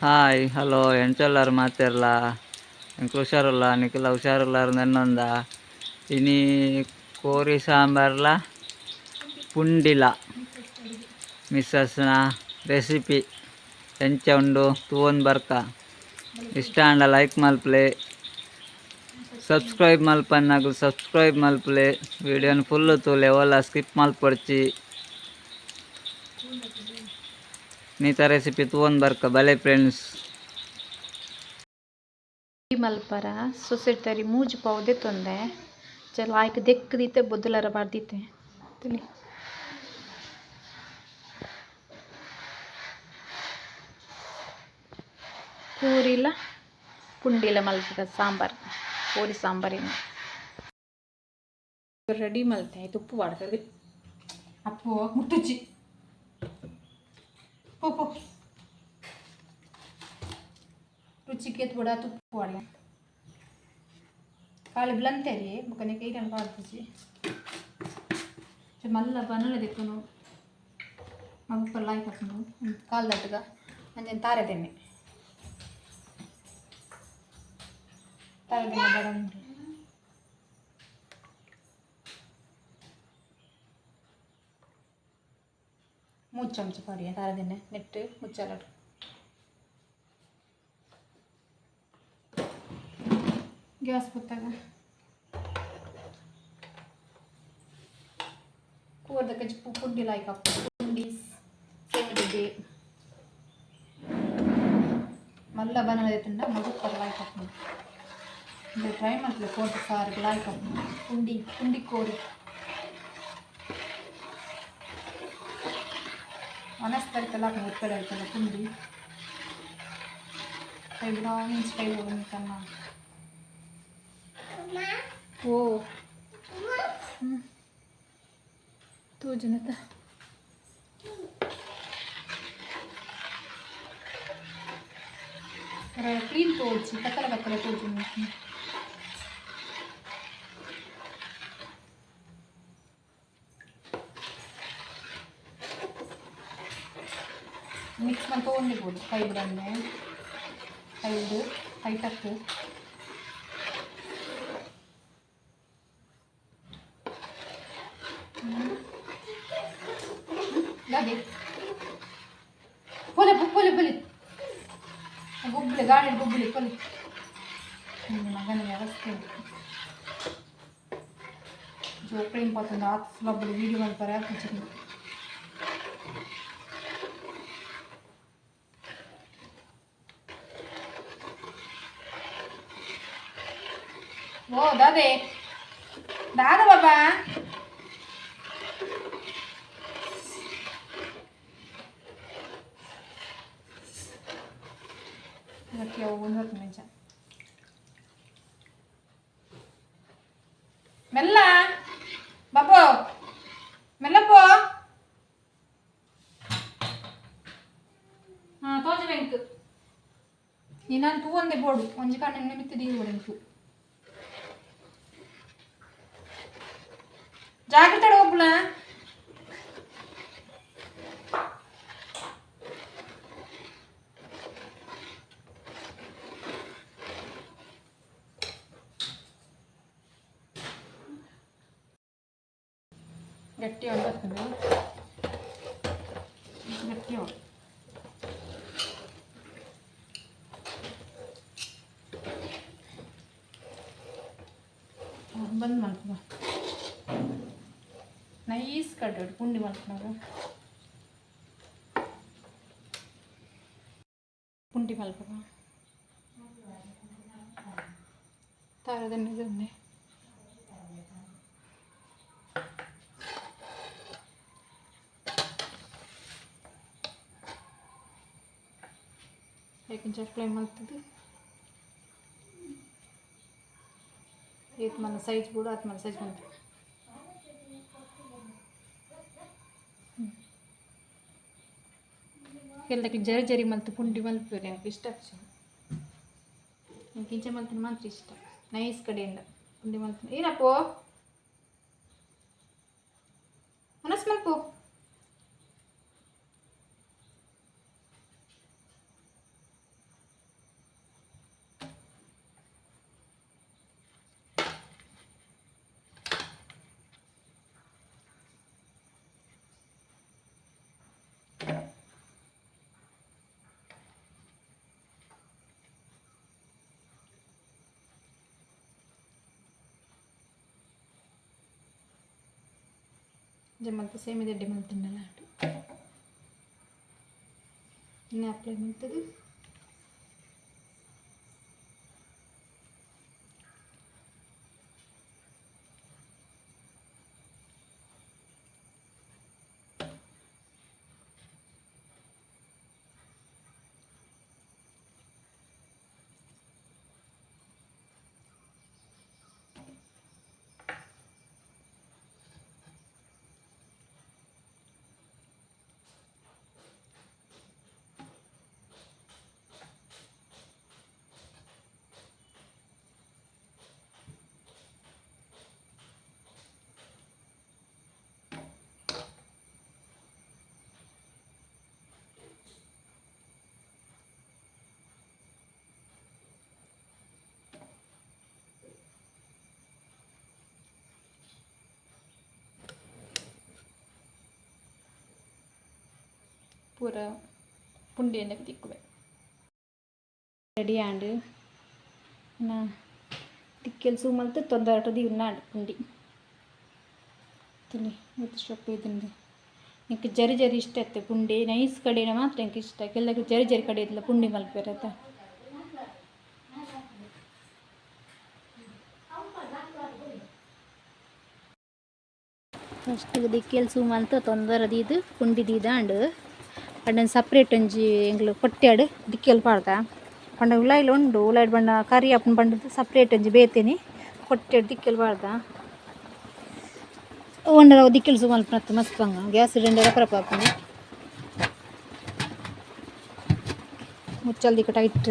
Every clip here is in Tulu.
ಹಾಯ್ ಹಲೋ ಎಂಚೊಲ್ಲರ್ ಮಾತೆರ್ಲ ಎಂಕ್ ಹುಷಾರುಲ್ಲ ನಿಕುಲ ಹುಷಾರುಲ್ಲಾರ್ ನೆನ್ನೊಂದ ಇನಿ ಕೋರಿ ಸಾಂಬಾರ್ಲ ಪುಂಡಿಲ ಮಿಸ್ಸಸ್ನ ರೆಸಿಪಿ ಎಂಚ ಉಂಡು ತೂವೊಂದು ಬರ್ಕ. ಇಷ್ಟ ಆಂಡ ಲೈಕ್ ಮಲ್ಪುಲೆ, ಸಬ್ಸ್ಕ್ರೈಬ್ ಮಲ್ಪನ್ನಗು ಸಬ್ಸ್ಕ್ರೈಬ್ ಮಲ್ಪುಲೆ, ವಿಡಿಯೋನ್ ಫುಲ್ ತೂಲೆ, ಓಲ ಸ್ಕಿಪ್ ಮಲ್ಪೊಡ್ಚಿ. ನೀತ ರೆಸಿಪಿ ತೂವೊಂದು ಬರ್ಕ ಬಲೆ ಫ್ರೆಂಡ್ಸ್. ಮಲ್ಪರ ಸೊಸೆತರಿ ಮೂಜಿ ಪಾವು ದೆತ್ತೊಂದೆ ಚಲ ಆಯ್ಕ್ ದೆಕ್ಕ್ ದೀತೆ ಬೊದ್ದುಲರ ಪಾಡ್ದಿತ್ತೆ ತೂಲೆ. ಪೂರಿಲ ಪುಂಡಿಲ ಮಲ್ಪುಗ ಸಾಂಬಾರ್, ಪೂರಿ ಸಾಂಬಾರ್ ಇನಿ ರೆಡಿ ಮಲ್ತೆ. ಐತ ಉಪ್ಪು ಪಾಡ್ತದೆ ಅಪ್ಪು ಮುಟ್ಟುಚ್ಚಿ ಪೋ ಪೋ ರುಚಿಗೆ ಬೋಡಾತ್ ಉಪ್ಪು ಪಾಡ್ಲೆ. ಕಾಲು ಬ್ಲಂತೇರಿ ಬೊಕ ಕೈರನ್ ಪಾಡ್ಪುಜಿ. ಮಲ್ಲ ಬನಲ ದೆಪ್ಪುನು ಮಗುಪುರ ಲಾಯ್ಕ್ ಆಪುಂಡು ಕಾಲ್ ದಟ್ಟುಗ ಅಂಚನೆ ತಾರೆದೆಣ್ಣೆ ತಾರೆದೆಣ್ಣೆ ಬಡಂದು ಮೂಜಿ ಚಮಚ ಪಾಡಿಯೆ ತಾರೆದೆಣ್ಣೆ ನೆಟ್ಟ್ ಮುಚ್ಚಲಡು. ಗ್ಯಾಸ್ ಪೊತ್ತಾಗ ಕೋರ್ದ ಕಜಿಪು ಪುಂಡಿ ಲಾಯ್ಕ್ ಆಪುಂಡು. ಪುಂಡಿ ಸೇಮಿಗೆಡ್ಡೆ ಮಲ್ಲ ಬನಲೆ ದೆತ್ತುಂಡ ಮಗುಪ್ಪರ ಲಾಯ್ಕ್ ಆಪುಂಡು. ಉಂದು ಟ್ರೈ ಮಲ್ಪುಲೆ, ಕೋರ್ದ ಸಾರುಗ್ ಲಾಯ್ಕ್ ಆಪುಂಡು. ಪುಂಡಿ ಪುಂಡಿ ಕೋರಿ ವನಸ್ ತರಿತಲ ಉಪ್ಪೆಡೆ ಐತಲ್ಲ ಪುಂಡಿ ಕೈ ಬಿಡಾಂಚಿ ಕೈ ಕನ್ನ. ಓ ತೋಜುನತ ಕ್ಲೀನ್ ತೋಜಿ ಪತ್ತಲ ಪತ್ತಲ ತೋಜುಂಡು. ಮಿಕ್ಸ್ ಮಲ್ತೊಂದೇ ಬೋಡು ಕೈ ಬುಡಂದೆ ಕೈಡ್ ಕೈ ಟಕ್. ದಾದೆ ಪೋಲೆ ಪೋಲೆ ಪೋಲೆ ಗೊಬ್ಬುಲೆ ಗಾಳಿಡ್ ಗೊಬ್ಬುಲೆ ಪೋಲೆ. ಮಗನ ವ್ಯವಸ್ಥೆ ಉಂಡು ಜೋಕ್ಲೆನ್ ಪತೊಂದು ಆತ್ ಸುಲಭಡ್ ವೀಡಿಯೋ ಮಲ್ಪರೆ ಆಪುಜಿ. ಓ ದಾದೆ ದಾದ ಬಾಬಾ ಗಟ್ಟಿ ಒಂದು 10 ನಿಮಿಷ ಮೆಲ್ಲ ಬಾಬು ಮೆಲ್ಲ ಪೋ. ಹಾಂ ತೋಜು ಬೆಂಕ್ ನಿನ್ನನ್ನು ತೂವಂದೆ ಬೋಡು ಒಂಜಿ ಕಣ್ಣು ಮಿತ್ತು ದೀವೊಡು ಎಂಕ್ ಜಾಗ್ರತೆ ಒಬ್ಬಳ. ಗಟ್ಟಿ ಬರ್ತದೆ ಗಟ್ಟಿ ಬಂದ್ ಮಲ್ಪುವ. ನೈಸ್ ಕಡ್ಡು ಪುಂಡಿ ಮಲ್ಪುನಗ ಪುಂಡಿ ಮಲ್ಪುವ ತಾರದನ್ನೇ ಕೊಂಚ ಅಪ್ಲೈ ಮಲ್ತುದು ಏತ್ ಮಲ್ಲ ಸೈಜ್ ಬೋಡು ಆತ್ ಮಲ್ಲ ಸೈಜ್ ಮಲ್ಪು. ಕೆಲದಕ್ಕೆ ಜರಿ ಜರಿ ಮಲ್ತು ಪುಂಡಿ ಮಲ್ಪುವೆರ್ ಎಂಕ್ ಇಷ್ಟ ಆಪುಜಿ. ಎಂಕ್ ಇಂಚ ಮಲ್ತಿನ ಮಾತ್ರ ಇಷ್ಟ. ನೈಸ್ ಕಡೆಯಿಂದ ಪುಂಡಿ ಮಲ್ತಿನ ಏನಪ್ಪೋ ವನಸ್ ಮಲ್ಪು. ಜಮಲ್ತ ಸೇಮಿ ದಡ್ಡೆ ಮಲ್ತಂಡಲ ಇನ್ನು ಅಪ್ಲೈ ಮಾಡ್ತದೆ. ಪೂರ ಪುಂಡಿ ಎಣ್ಣೆ ತಿಕ್ಕುವೆ ರೆಡಿ ಆಂಡ್ ನಾ ತಿಕ್ಕೆಲ್ ಸೂ ಮಲ್ತು ತೊಂದರೆ ಉನ್ನಾಂಡ್ ಪುಂಡಿ ತಿನ್ನಿ ಮತ್ತು ಸೊಪ್ಪು ಇದ್ರಿಂದ ಇಂಕ ಜರಿ ಜರಿ ಇಷ್ಟ ಇತ್ತು ಪುಂಡಿ ನೈಸ್ ಕಡೆನ ಮಾತ್ರ ಇಂಕ ಇಷ್ಟ. ಕೆಲವು ಜರಿ ಜರಿ ಕಡೆ ಇತ್ತಲ್ಲ ಪುಂಡಿ ಮಲ್ಪೆರತ. ಫಸ್ಟ್ ದಿಕ್ಕೆಲ್ ಸೂ ಮಲ್ತು ತೊಂದರೆ ದೀದು ಪುಂಡಿ ದೀದಾಂಡ್ ಪಂಡ ಸಪ್ರೇಟ್ ಒಂಜಿ ಎಂಕ್ಲು ಕೊಟ್ಯಾಡ್ ದಿಕ್ಕೆಲ್ ಪಾಡ್ದ ಪಂಡ ಉಲಾಯಿಲ್ ಉಂಡು ಉಲಾಯಿಡ್ ಬಣ್ಣ ಕರಿ ಆಪುನ ಪಂಡದು ಸಪ್ರೇಟ್ ಒಂಜಿ ಬೇತೆನಿ ಕೊಟ್ಯಾಡ್ ದಿಕ್ಕೆಲ್ ಪಾಡ್ದ ಒಂಡಲ ದಿಕ್ಕೆಲ್ ಸೂ ಮಲ್ಪುನತ್ತು ಮಸ್ತ್ ಬಂಗ ಗ್ಯಾಸ್ ರೆಂಡ ರಪ್ಪ ಆಪುಂಡು ಮುಚ್ಚಲ್ ದಿಕ್ಕ ಟೈಟ್.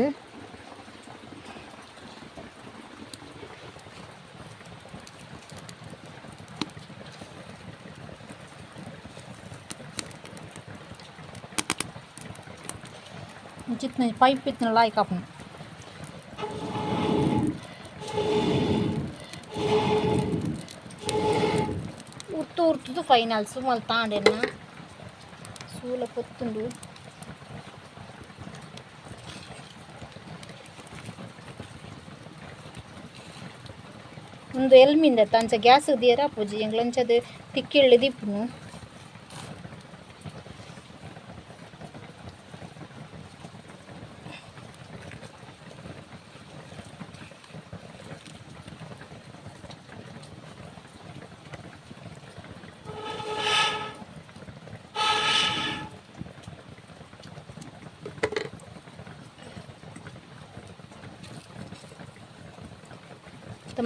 ಚಿತ್ನ ಪೈಪ್ ಇತ್ತಿನ ಲಾಯ್ಕ್ ಆಪುಂಡು. ಉರ್ತು ಉರ್ತುದು ಫೈನಲ್ ಸುಮಲ್ ತಾಂಡೆನ್ನ ಸೂಲ ಪೊತ್ತುಂಡು. ಒಂದು ಎಲ್ಮಿಂದ ಅಂಚ ಗ್ಯಾಸ್ ದಿಯರ ಪೂಜಿ ಎಂಗ್ಲಂಚದ ತಿಕ್ಕಿಳ್ಳಿ ದಿಪ್ಪುನು.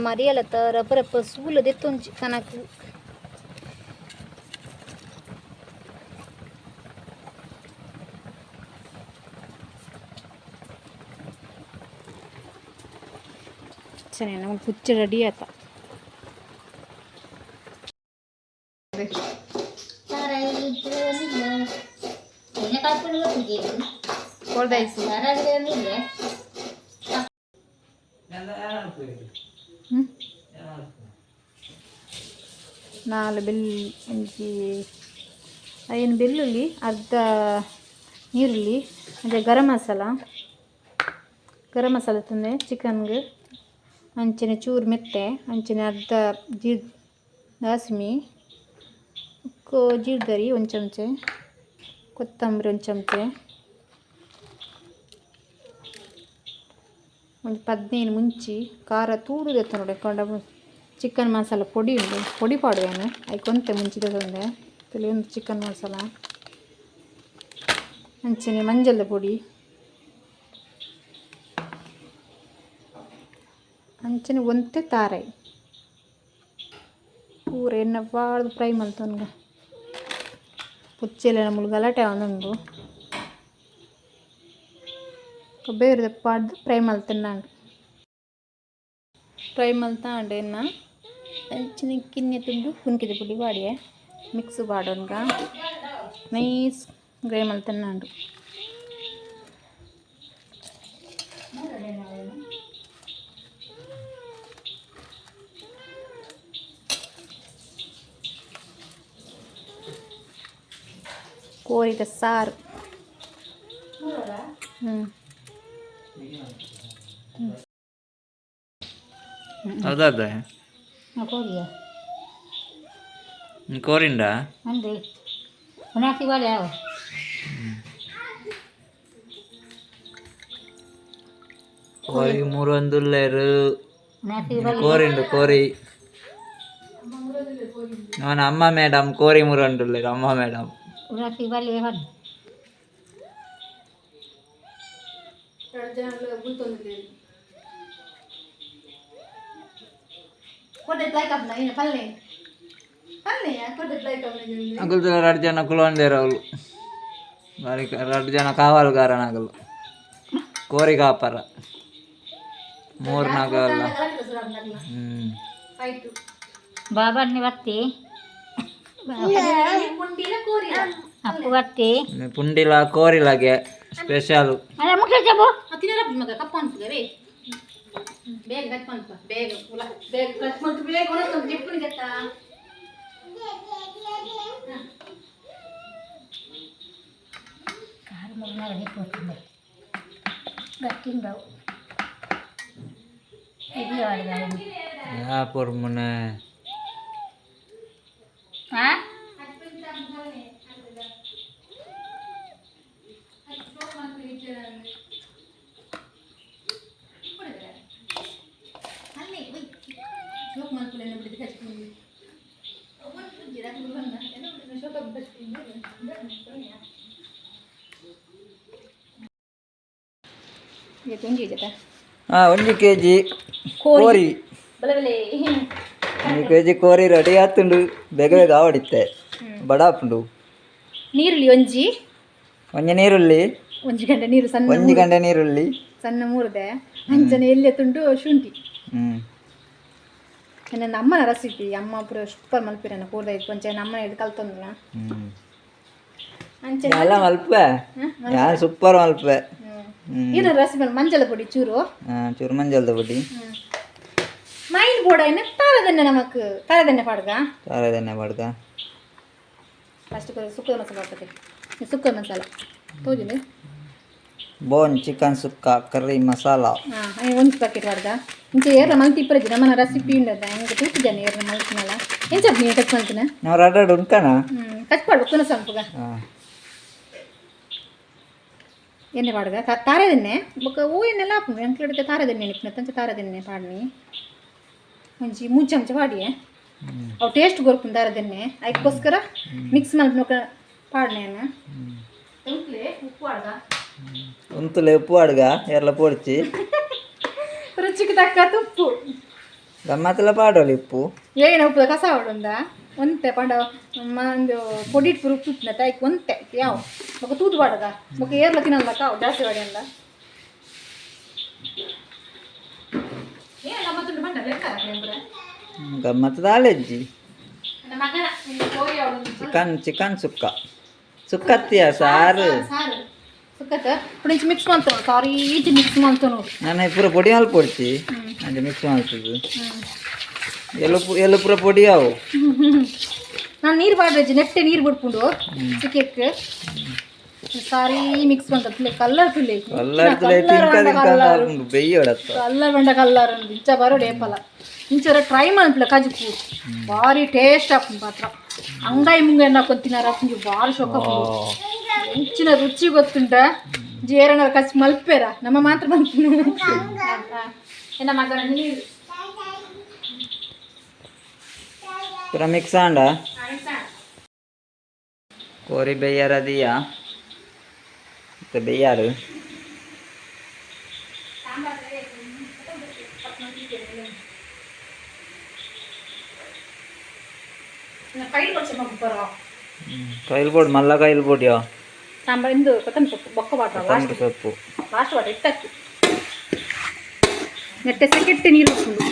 ಮರಿಯಲತ್ತ ರಪ್ಪ ರಪ್ಪ ಸೂಲ ದೆತ್ತೊಂಜಿ ಕನಕ್ ಚೆನ್ನಾಗಿ ನಮ್ಗೆ ಪುಚ್ಚ ರೆಡಿ ಆತ. ನಾಲ್ ಬೆಲ್ ಒಂಜಿ ಐನ್ ಬೆಳ್ಳುಳ್ಳಿ, ಅರ್ಧ ನೀರುಳ್ಳಿ, ಅಂಚೆ ಗರಂ ಮಸಾಲ. ಗರಂ ಮಸಾಲ ತಂದೆ ಚಿಕನ್ಗೆ. ಅಂಚನೆ ಚೂರು ಮೆತ್ತೆ, ಅಂಚನೆ ಅರ್ಧ ಜೀರ್ ದಾಸ್ಮಿ, ಜೀರ್ದರಿ ಒಂದು ಚಮಚೆ, ಕೊತ್ತಂಬರಿ ಒಂದು ಚಮಚೆ, ಒಂದು 15 ಮುಂಚಿ, ಖಾರ ತೂಡು ದೆತ್ತೊನೊಡು ಕೊಂಡ ಚಿಕನ್ ಮಸಾಲ ಪೊಡಿ ಉಂಡು, ಪೊಡಿ ಪಾಡುವೆನು ಐಕ್ ಒಂತೆ ಮುಂಚಿ ದೆತ್ತೊಂದೆ ಒಂದು ಚಿಕನ್ ಮಸಾಲ, ಅಂಚನೆ ಮಂಜಲ್ದ ಪೊಡಿ, ಅಂಚನೆ ಒಂತೆ ತಾರೈ ಪೂರ ಎಣ್ಣೆ ಪಾಡ್ದು ಫ್ರೈ ಮಲ್ತೊನ್ಗ. ಪುಚ್ಚೆಲೆನ ಮುಲು ಗಲಾಟೆ ಆವೊಂದುಂಡು. ಬೇರೆ ಪಾಡ್ದು ಫ್ರೈ ಮಲ್ತುಂಡಾಂಡ್ ಫ್ರೈ ಮಲ್ತಾಂಡ್ ಎನ್ನ ಅಂಚನೆ ಕಿನ್ಯ ತುಂಡು ಪುನ್ಕಿದ ಪುಡಿ ಪಾಡಿಯೆ ಮಿಕ್ಸ್ ಪಾಡೊನ್ಗ ನೈಸ್ ಗ್ರೇ ಮಲ್ತುಂಡಾಂಡ್. ಕೋರಿದ ಸಾರು. ಅರ್ಧ ಅರ್ಧ. ಕೋರಿಯ ಕೋರಿಂಡ ಅಂದೆ ಉಣಾಸಿ ಬಾಳೆ ಯಾವ ಕೋರಿ ಮೂರೊಂದುಲ್ಲೇರು. ಉಣಾಸಿ ಬಾಳೆ. ಕೋರಿಂಡು ಕೋರಿ. ಅವನ ಅಮ್ಮ ಮೇಡಮ್ ಕೋರಿ ಮೂರೊಂದುಲ್ಲೇರು ಅಮ್ಮ ಮೇಡಮ್. ಉಣಾಸಿ ಬಾಳೆ ಬನ್. ಅಗಲ್ದ ಎರಡು ಜನ ಕುಲೊಂದೇರು ಅವಳು. ಬಾರಿ ಎರಡು ಜನ ಕಾವಲುಗಾರ ನಗಲು ಕೋರಿ ಕಾಪರ ಮೂರು ನಗಲ್ಲ. ಹ್ಮ್. ಬಾಬಾನಿ ಬತ್ತಿ, ಅಪ್ಪು ಬತ್ತಿ. ಪುಂಡಿಲ ಕೋರಿಲಾಗೆ ಸ್ಪೆಷಲ್. ಅಲ್ಲ ಮುಟ್ಟ ಜಬು. ಮಗ ಕಪ್ಪ ಅನ್ಸುತ್ತೆ ಬೇಗ ಕಟ್ ಮಾಡ್ಪ, ಬೇಗ ಬೇಗ ಕಟ್ ಮಾಡ್ತು, ಬೇಗ ಒಣಗ್ತದೆ ಜಿಪ್ಪುನಿಗೆ. ಕಾರು ಮುಗಿನಾಗ ಹೋಗ್తుంది ಗಟ್ಟಿಂದವು ಇದು ವಾಡಿದ. ಯಾ ಪೊರ್ಮುನೆ. ಹಾಂ. ಹಾಂ, 1 ಕೆಜಿ ಕೋರಿ. ಬಲೆ ಬಲೆ. 1 ಕೆಜಿ ಕೋರಿ ರೆಡಿ ಆತುಂಡು. ಬೇಗ ಬೇಗ ಆವಡಿತ್ತೆ ಬಡಾಪುಂಡು. ನೀರುಳ್ಳಿ ಒಂಜಿ. ಒಂಜಿ ನೀರುಳ್ಳಿ. 1 ಗಂಟೆ ನೀರು ಸಣ್ಣ. 1 ಗಂಟೆ ನೀರುಳ್ಳಿ. ಸಣ್ಣ ಮೂರ್ದೆ ಅಂಚನೆ ಎಲ್ಲಿ ತುಂಡು ಶುಂಠಿ. ನನ್ನ ಅಮ್ಮನ ರೆಸಿಪಿ, ಅಮ್ಮ ಪೂರ ಸೂಪರ್ ಮಲ್ಪಿರನ ಕೂರ್ದ ಕೊಂಚ ಅಮ್ಮನ ಹಿಡ್ದು ಕಲ್ತೊಂದಿನ. ಅಂಚನೆ. ಎಲ್ಲ ಮಲ್ಪೆ, ಯಾರು ಸೂಪರ್ ಮಲ್ಪೆ. ಏನು ರೆಸಿಪಿ? ಮಂಜಲ ಪೊಡಿ ಚೂರು. ಹಾಂ, ಚೂರು ಮಂಜಲ್ದ ಪೊಡಿ. ಮೈನ್ ಬೋಡ என்ன ತಾರದೆಣ್ಣೆ, ನಮಕ್ ತಾರದೆಣ್ಣೆ ಪಾಡ್ಗ. ತಾರದೆಣ್ಣೆ ಪಾಡ್ಗ. ಫಸ್ಟ್ ಸುಕ್ಕದ ಮಸಾಲ ಹಾಕತ್ತೆ, ಸುಕ್ಕದ ಮಸಾಲ ತೋಜಿನಿ. ಬೋನ್ ಚಿಕನ್ ಸುಕ್ಕ ಕರ್ರಿ ಮಸಾಲ. ಹಾಂ, ಒಂದು ಪ್ಯಾಕೆಟ್ ಪಾಡ್ಗ. ಇಂಚ ಏರ್ಲ ಮಲ್ತಿ ಇಪ್ಪರಜಿ ನಮ್ಮನ ರೆಸಿಪಿ ಉಂಡದ ಹೆಂಗೆ ತೂತಿದ್ದಾನೆ ಏರ್ಲ ಮಲ್ತಿನಲ್ಲ. ಎಂಚ ನೀವು ಕಟ್ ಮಲ್ತಿನ? ನಾವು ರಡ್ಡಡ್ ಉಂಕಣ. ಹ್ಞೂ, ಕಟ್ ಪಾಡ್ಬೇಕು ಪುನಃ ಸಂಪುಗ. ಹಾಂ. ಎಣ್ಣೆ ಪಾಡ್ಗ, ತಾರದೆಣ್ಣೆ ಬೊಕ್ಕ ಹೂ ಎಣ್ಣೆಲ್ಲ ಆಪುಂಡು. ಎಂಕ್ಲೆಡ್ತೆ ತಾರದೆಣ್ಣೆ ನಿಪ್ಪುನ ತಂಚ ತಾರದೆಣ್ಣೆ ಪಾಡ್ನಿ. 1 3 ಚಮಚ ಪಾಡಿಯೆ. ಅವು ಟೇಸ್ಟ್ ಕೊರ್ಪುಂಡು ತಾರದೆಣ್ಣೆ. ಅದಕ್ಕೋಸ್ಕರ ಮಿಕ್ಸ್ ಮಲ್ಪುನ ಪಾಡ್ನೆ. ಉಪ್ಪು ಪಾಡ್ಗ. ಉಂತುಲೆ ಉಪ್ಪು ಪಾಡ್ಗ, ಏರ್ಲ ಪೊಡ್ಚಿ. ರುಚಿಗೆ ತಕ್ಕ ಉಪ್ಪು. ಗಮ್ಮತ್ತಲ ಪಾಡೋಲಿ ಉಪ್ಪು. ಏನ ಉಪ್ಪು ಕಸ ಉಂಡ ಒಂತೆ ಪಂಡ ಒಂದು ಪೊಡಿ ಇಟ್ಟು ಉಪ್ಪು ಇಟ್ಟಿನ ತಾಯ್ಕ್ ಒಂತೆ ಯಾವ ಬೊಕ ತೂದು ಪಾಡದ. ಬೊಕ ಏರ್ಲ ತಿನ್ನಲ್ಲ ಕಾವು ಜಾಸ್ತಿ ವಾಡಿ ಅಂದ. ಗಮ್ಮತ್ತು ದಾಲೆಜ್ಜಿ. ಮಗನ ಕೋರಿ ಅವಳು. ಚಿಕನ್ ಚಿಕನ್ ಸುಕ್ಕ ಸುಕ್ಕತ್ತಿಯ ಸಾರು. ಸಾರು ಸುಕ್ಕತ್ತ ఇప్పుడు నుంచి ಮಿಕ್ಸ್ ಮಾಡ್ತಾನು, ಸಾರಿ ಈಚೆ ಮಿಕ್ಸ್ ಮಾಡ್ತಾನು. ನಾನು ಪೂರ ಪೊಡಿ ಮಲ್ಪೊಡ್ಚಿ, ಅಂಚ ಮಿಕ್ಸ್ ಮಾಡ್ತದೆ. ಎಲ್ಲು ಎಲ್ಲು ಪೂರ ಪೊಡಿ ಅವು. ನಾನು ನೀರು ಪಾಡ್ರೆಜ್ಜಿ, ನೆಟ್ಟೆ ನೀರು ಬಿಡ್ಪುಂಡು ಚಿకెಕ್. ಸಾರಿ ಮಿಕ್ಸ್ ಮಾಡ್ತಾರೆ. ಕಲ್ಲರ್ ತುಲೆ. ಕಲ್ಲರ್ ತುಲೆ, ತಿನ್ಕ ತಿನ್ಕ ಆಪುಂಡು ಬೆಯ್ಯೋಡತ್ತ. ಕಲ್ಲರ್ ಬಂಡ ಕಲ್ಲರ್ ಉಂಡು. ಇಂಚ ಬರೋಡು ಏಪಲ ಇಂಚರ ಟ್ರೈ ಮನ್ಪುಲೆ. ಕಜುಕು ಭಾರಿ ಟೇಸ್ಟ್ ಆಪುಂಡು ಮಾತ್ರ. ಅಂಗಾಯಿ ಮುಂಗಾಯಿ ಹಾಕೊಂಡು ತಿನ್ನಾರ ಆಪುಂಡು, ಭಾರಿ ಶೋಕ. ಎಂಚಿನ ರುಚಿ ಗೊತ್ತುಂಟ? ಜೇರನ ಕಚ್ ಮಲ್ಪೇರ ನಮ್ಮ ಮಾತ್ರ ಮಲ್ಪುನು. ಎನ್ನ ಮಗನ ನೀರು. ಪೂರ ಮಿಕ್ಸ್ ಆಂಡ. ಕೋರಿ ಬೆಯ್ಯಾರ ದಿಯ ಮತ್ತೆ ಬೆಯ್ಯಾರು. ಕೈಲಿ ಕೊಡ್ಸ ಮಗ್ಬರೋ. ಕೈಲ್ ಬೋಡ್ ಮಲ್ಲ ಕೈಲ್ ಬೋಡಿಯೋ. ಸಾಂಬಾರ್ ಇಂದು ಕೊತ್ತಂಬರಿ ಸೊಪ್ಪು ಬೊಕ್ಕ ಬಾಟ್ರ. ಕೊತ್ತಂಬರಿ ಸೊಪ್ಪು. ಲಾಸ್ಟ್ ವಾಟ ಇಟ್ಟಕ್ಕಿ ನೆಟ್ಟೆ ಸೆಕೆಟ್ಟೆ ನೀರು ಉಪ್ಪುಂಡು.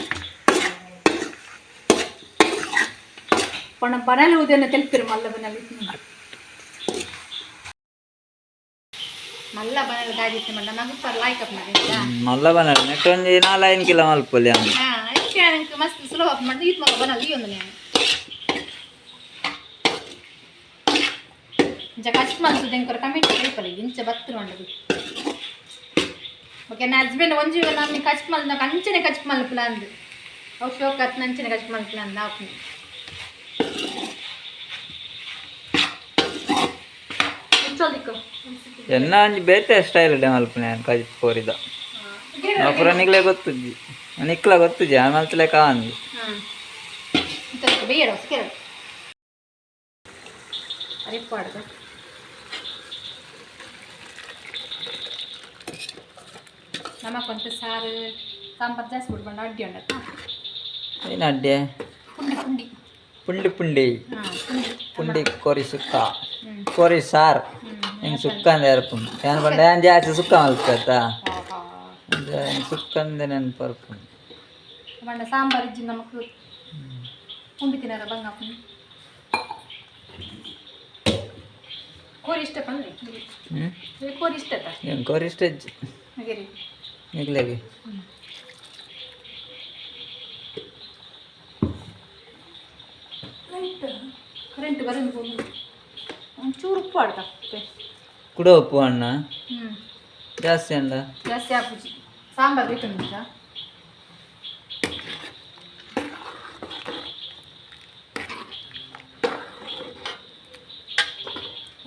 ಪಣ ಬನಲು ಉದೆನ ತೆಲ್ಪಿರು. ಮಲ್ಲ ಬನಲು, ಮಲ್ಲ ಬನಲು ದಾಜಿತ್ತು ಮಂಡ ಮಗ ಲಾಯ್ಕ್ ಅಪ್ ಮಾಡಿದ್ದ. ಮಲ್ಲ ಬನ ನೆಟ್ ಒಂಜಿ 4-5 ಕಿಲೋ ಮಲ್ಪೊಲಿ ಅಂದು. ಹಾಂ, ಅದಕ್ಕೆ ನಂಗೆ ಮಸ್ತ್ ಸುಲಭ ಮಾಡಿದ್ದು ಈತ್ ಮಗ ಬನಲು ಈ ಒಂದು ನಾನು ಇಂಚ ಕಷ್ಟ ಮನ್ಸುದು. ಎಂಕರ ಕಮೆಂಟ್ ಕೈಪಲಿ ಇಂಚ ಬತ್ತರು ಮಂಡದು. ಓಕೆ, ನನ್ನ ಹಸ್ಬೆಂಡ್ ಒಂಜಿ ನಮ್ಗೆ ಕಚ್ ಮಲ್ నాకు ಅಂಚನೆ ಕಚ್ ಮಲ್ಪುಲ ಅಂದು. ಅವು ಶೋಕ್ ಆತ್ ಅಂಚನೆ ಕಚ್ ಮಲ್ಪುಲ ಅಂದು. ಆಪುಂಡು. ಇಷ್ಟೊಂದಿಕ್ಕು. ಎನ್ನ ಒಂಜಿ ಬೇತೆ ಸ್ಟೈಲ್ ಇಡೆ ಮಲ್ಪುನೆ ಕಜಿಪು ಕೋರಿದ. ಪೂರ ನಿಕ್ಲೆ ಗೊತ್ತುಜ್ಜಿ, ನಿಕ್ಲ ಗೊತ್ತುಜ್ಜಿ, ಆ ಮಲ್ತಲೆ ಕಾಂದು. ಬೇಡ ಸಿಕ್ಕಿರ ಅರಿಪಾಡ್ದು. ನಮಕೊಂತ ಸಾರು ಸಾಂಬಾರು ಜಾಸ್ತಿ ಬಿಡ್ಬಂಡ ಅಡ್ಡಿ ಉಂಡತ್ತ. ಏನು ಅಡ್ಡೆ? ಪುಂಡಿ ಪುಂಡಿ. ಪುಂಡಿ ಪುಂಡಿ. ಹಾಂ, ಪುಂಡಿ. ಪುಂಡಿ ಕೋರಿ ಸುಕ್ಕ, ಕೋರಿ ಸಾರ್. ಹಿಂಗೆ ಸುಕ್ಕ ಅಂದ ಇರ್ಪುಂಡು ಏನ್ ಪಂಡ, ಏನ್ ಜಾಸ್ತಿ ಸುಕ್ಕ ಮಲ್ಪತ್ತ, ಸುಕ್ಕ ಅಂದೆ ನೆನಪರ್ಪುಂಡು. ಪಂಡ ಸಾಂಬಾರು ಇಜ್ಜಿ ನಮಕ್, ಪುಂಡಿ ತಿನ್ನರ ಬಂಗ. ಪುಂಡಿ ಕೋರಿ ಇಷ್ಟ ಪಂಡ್ರಿ? ಹ್ಞೂ. ಕೋರಿ ಇಷ್ಟ. ಏನು ಕೋರಿ ಇಷ್ಟ ಇಜ್ಜಿ. ಹಾಗೆ. ನಿಕ್ಲೆಗೆ? ಕರೆಂಟ್ ಬರೋದು. ಒಂಚೂರು ಉಪ್ಪು ಆಡ್ತಾ. ಕುಡ ಉಪ್ಪು ಅಣ್ಣ. ಹ್ಞೂ. ಜಾಸ್ತಿ ಅಣ್ಣ. ಜಾಸ್ತಿ ಹಾಕುಜಿ, ಸಾಂಬಾರು ಬೇಕು ನಿಮಿಷ.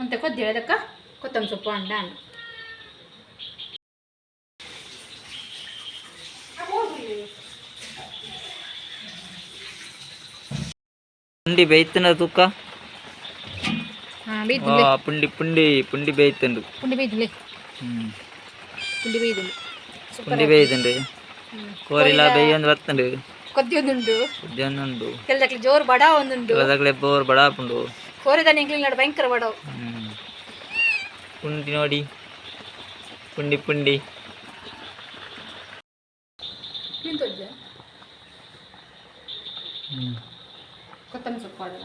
ಅಂತ ಕೊದ್ದಿ ಅದಕ್ಕ ಕೊತ್ತಂಬರಿ ಸೊಪ್ಪು ಅಂಡ. ಪುಂಡಿ ಬೇಯ್ತನ ತೂಕ. ಹಾಂ, ಬೇಯ್ತಿಲ್ಲ. ಪುಂಡಿ ಪುಂಡಿ ಪುಂಡಿ ಬೇಯ್ತುಂಡು. ಪುಂಡಿ ಬೇಯ್ತಿಲ್ಲ. ಹ್ಞೂ. ಪುಂಡಿ ಬೇಯ್ದಿಲ್ಲ. ಪುಂಡಿ ಬೇಯ್ತುಂಡು, ಕೋರಿಲ ಬೇಯ್ಯೊಂದು ಬತ್ತುಂಡು. ಕೊದ್ದಿ ಒಂದುಂಡು. ಉಂಡು. ಕೆಲದಕ್ಲೆ ಜೋರು ಬಡ ಒಂದುಂಡು. ಕೆಲದಕ್ಲೆ ಬೋರ್ ಬಡಾಪುಂಡು. ಕೋರಿದ ಎಂಕ್ಲಿನ ನಡು ಭಯಂಕರ ಬಡವು. ಹ್ಮ್. ಪುಂಡಿ ನೋಡಿ, ಪುಂಡಿ ಪುಂಡಿ. ತಿಂತೊಜ್ಜ. ಹ್ಮ್. ಕೊತ್ತಂಬರಿ ಸೊಪ್ಪು ಆಡೋಣ.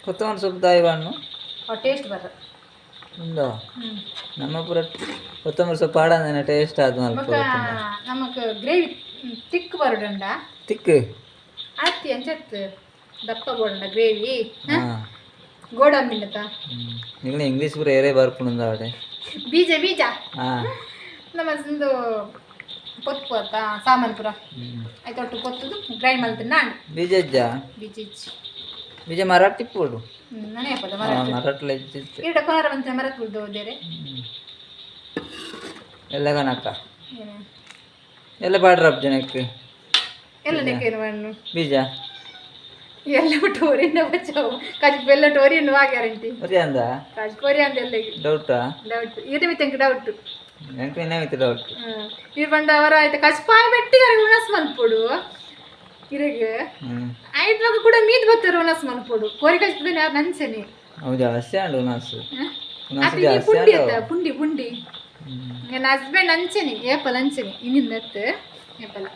ಕೊತ್ತಂಬರಿ ಸೊಪ್ಪು ದಾಯಿ ಬಣ್ಣು? ಟೇಸ್ಟ್ ಬರ್ರ. ಉಂದಾ? ಹ್ಞೂ. ನಮ್ಮ ಪೂರ ಕೊತ್ತಂಬರಿ ಸೊಪ್ಪು ಆಡಂದನೆ ಟೇಸ್ಟ್ ಆದ್ ಮಲ್ಪ. ಬೊಕ್ಕ ನಮಕ್ ಗ್ರೇವಿ ತಿಕ್ ಬರಡುಂಡ. ತಿಕ್. ಆತಿ ಅಂಚತ್ ದಪ್ಪ ಬೋಡಂಡ ಗ್ರೇವಿ. ಹಾ. ಗೋಡಂಬಿಂಡತ. ನಿಗ್ನೆ ಇಂಗ್ಲೀಷ್ ಪೂರ ಏರೇ ಬರ್ಪುಂಡು ಅವಡೆ. ಬೀಜ ಬೀಜ. ಹಾ. ನಮ್ಮ ಒಂದು ಪೊತ್ತು ಅತ್ತ ಸಾಮಾನು ಪೂರ. ಹ್ಮ್. ಆಯ್ತು, ಒಟ್ಟು ಪೊತ್ತದು ಗ್ರೈಂಡ್ ಮಾಡ್ತೀನಿ ನಾನು. ಬೀಜ ಇಜ್ಜಾ? ಬೀಜ ಇಜ್ಜಿ. ಬೀಜ ಮರಾಠಿ ಪೋಡು. ನಾನೇ ಹಾಕೋದು. ಹಾ. ಮರ. ಮರಾಠಿ ಇಜ್ಜಿತ್ತೆ. ಎರಡು ಕೊನಾರ ಬಂತ ಮರ ಕುಡ್ದು ಬೇರೆ. ಎಲ್ಲ ಕನಕ. ಏನು? ಎಲ್ಲ ಪಾಡ್ರಪ್ಪ ಜನಕ್ಕೆ. ಎಲ್ಲ ನೆಕ್ಕೇನು ಮಣ್ಣು. ಬೀಜ. ಎಲ್ಲ ಟೋರಿನ ಬಚಾವು ಕಾಜು ಬೆಲ್ಲ ಟೋರಿಯನ್ನು ವಾ ಗ್ಯಾರಂಟಿ. ಸರಿ ಅಂದ. ಕಾಜು ಕೋರಿ ಅಂದ ಎಲ್ಲ. ಡೌಟಾ? ಡೌಟ್ ಇದೇ ಮಿತ್ತಂಕ ಡೌಟ್. ಎಂಕ್ ಏನಾಯ್ತು ಡೌಟ್? ಈ ಬಂಡ ಅವರ ಆಯ್ತು ಕಚ್ಪಾಯ ಬೆಟ್ಟಿಗಾರ ಉಣಸ್ ಮನ್ಪೊಡು ಇರಗೆ. ಹ್ಮ್. ಆಯ್ತು ಕೂಡ ಮೀದ್ ಬತ್ತಾರೆ ಉಣಸ್ ಮನ್ಪೊಡು ಕೋರಿ ಕಚ್ಪದ ಯಾರು ನನ್ಸೇನೆ. ಅವು ಜಾಸ್ತಿ ಆಂಡು ಉಣಸು. ಉಣಸು ಅದು ಈ ಜಾಸ್ತಿ. ಪುಂಡಿ ಆಂಡು. ಅತ್ತ ಪುಂಡಿ ಪುಂಡಿ. ಹ್ಮ್. ನನ್ನ ಹಸ್ಬೆಂಡ್ ಅಂಚೆನೆ, ಏಪಲ್ ಅಂಚೆನೆ ಇನ್ನಿಂದತ್ತು ಏಪಲ.